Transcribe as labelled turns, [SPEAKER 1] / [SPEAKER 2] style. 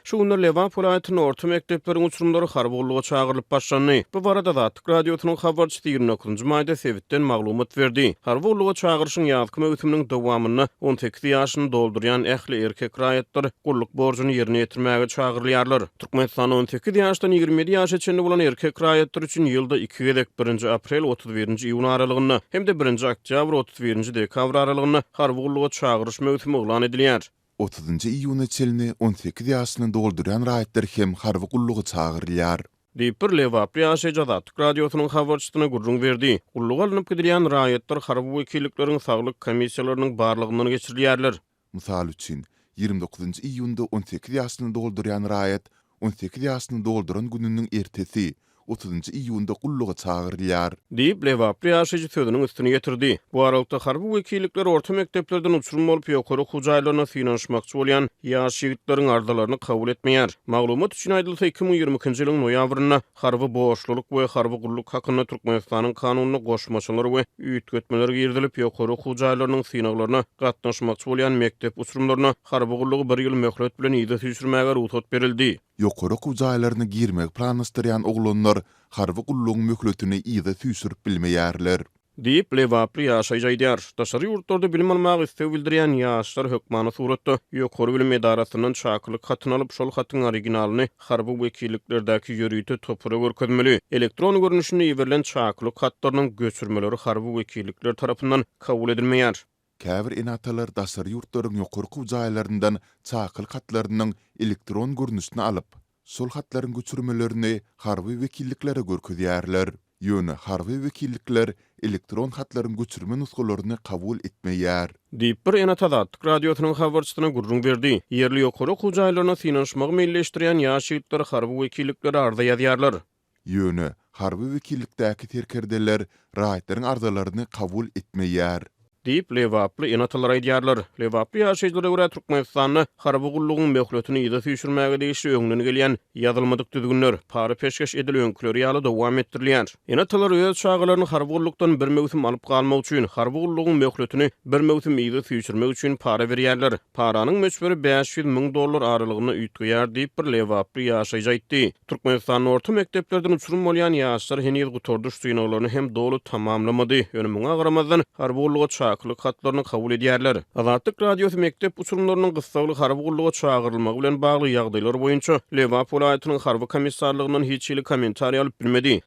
[SPEAKER 1] Şu günler Lebap welaýatynda orta mekdepleriň uçurymlary harby gulluga çagyrylyp başlandy. Bu barada Azatlyk Radiosynyň habarçysy 29-njy maýda sebitden maglumat berdi. Harby gulluga çagyryşyň ýazky möwsüminiň dowamynda 18 ýaşyny doldurýan ähli erkek raýatlar gulluk borjuny ýerine ýetirmäge çagyrylýarlar. Türkmenistanda 18 ýaşdan 27 ýaşa çenli bolan erkek raýatlar üçin ýylda iki gezek, birinji aprel, 31-nji iýun aralygynda hem-de birinji oktýabr, 31-nji dekabr aralygynda harby gulluga çagyryş möwsümi yglan edilýär.
[SPEAKER 2] Otuzynjy iýuna çenli 18 ýaşyny doldurýan raýatlar hem harby gulluga çagyrylýar.
[SPEAKER 1] Diýip, bir lebaply ýaşaýjy Azatlyk Radiosynyň habarçysyna gürrüň berdi. Gulluga alnyp gidilýän raýatlar harby wekillikleriň saglyk komissiýalarynyň barlagyndan geçirilýärler.
[SPEAKER 2] Mysal üçin, 29-njy iýunda 18 ýaşyny doldurýan raýat 18 ýaşyny dolduran gününiň ertesi, otuzynjy iýunda gulluga çagyrylýar.
[SPEAKER 1] Diýip, lebaply ýaşaýjy sözüniň üstüni ýetirdi. Bu aralykda, harby wekillikler orta mekdeplerden uçurym bolup, ýokary okuw jaýlaryna synanyşmakçy bolýan ýaş ýigitleriň arzalaryny kabul etmeýär. Maglumat üçin aýdylsa, 2022-nji ýylyň noýabrynda Harby borçlulyk we harby gulluk hakynda Türkmenistanyň Kanunyna goşmaçalar we üýtgetmeler girizilip, ýokary okuw jaýlarynyň synaglaryna gatnaşmakçy bolýan mekdep uçurymlaryna harby gullugy bir ýyl möhlet bilen yza süýşürmäge rugsat berildi.
[SPEAKER 2] Ýokary okuw jaýlaryna girmegi planlaşdyrýan oglanlar harby gullugyň möhletini yza süýşürip bilmeýärler.
[SPEAKER 1] Diýip, lebaply ýaşaýjy aýdýar. Daşary ýurtlarda bilim almaga isleg bildirýän ýaşlar hökmany suratda ýokary bilim edarasyndan çakylyk hatyny alyp, şol hatyň originalyny harby wekilliklerdäki ýörite topara görkezmeli. Elektron görnüşinde iberilen çakylyk hatlarynyň göçürmeleri harby wekillikler tarapyndan kabul edilmeýär.
[SPEAKER 2] Käbir ene-atalar daşary ýurtlaryň ýokary okuw jaýlaryndan çakylyk hatlarynyň elektron görnüşini alyp, şol hatlaryň göçürmelerini harby wekilliklere görkezýärler. Ýöne harby wekillikler elektron hatlaryň göçürme nusgalaryny kabul etmeýär.
[SPEAKER 1] Diýip, bir ene-ata Azatlyk Radiosynyň habarçysyna gürrüň berdi. Ýerli ýokary okuw jaýlaryna synanyşmagy meýilleşdirýän ýaş ýigitler harby wekilliklere arza ýazýarlar.
[SPEAKER 2] Ýöne harby wekillikdäki serkerdeler raýatlaryň arzalaryny kabul etmeýär.
[SPEAKER 1] Diýip, lebaply ene-atalar aýdýarlar. Lebaply ýaşaýjylara görä, Türkmenistanda harby gullugyň möhletini yza süýşürmäge degişli öňden gelýän ýazylmadyk düzgünler, para-peşgeş edil öňküleri ýaly dowam etdirilýär. Ene-atalar öz çagalaryny harby gullukdan bir möwsüm alyp galmak üçin, harby gullugyň möhletini bir möwsüm yza süýşürmek üçin para berýärler. Paranyň möçberi 500 müň dollar aralygynda üýtgeýär diýip, bir lebaply ýaşaýjy aýtdy. Türkmenistanda orta mekdeplerden uçurym bolýan ýaşlar heniz gutardyş synaglaryny hem doly tamamlamady. Ýöne muňa garamazdan, harby gulluga çakylyk hatlaryny kabul edýärler. Azatlyk Radiosy mekdep uçurymlarynyň gyssagly harby gulluga çagyrylmagy bilen bagly ýagdaýlar boýunça Lebap welaýatynyň harby komissarlygyndan hiç hili kommentariý alyp bilmedi.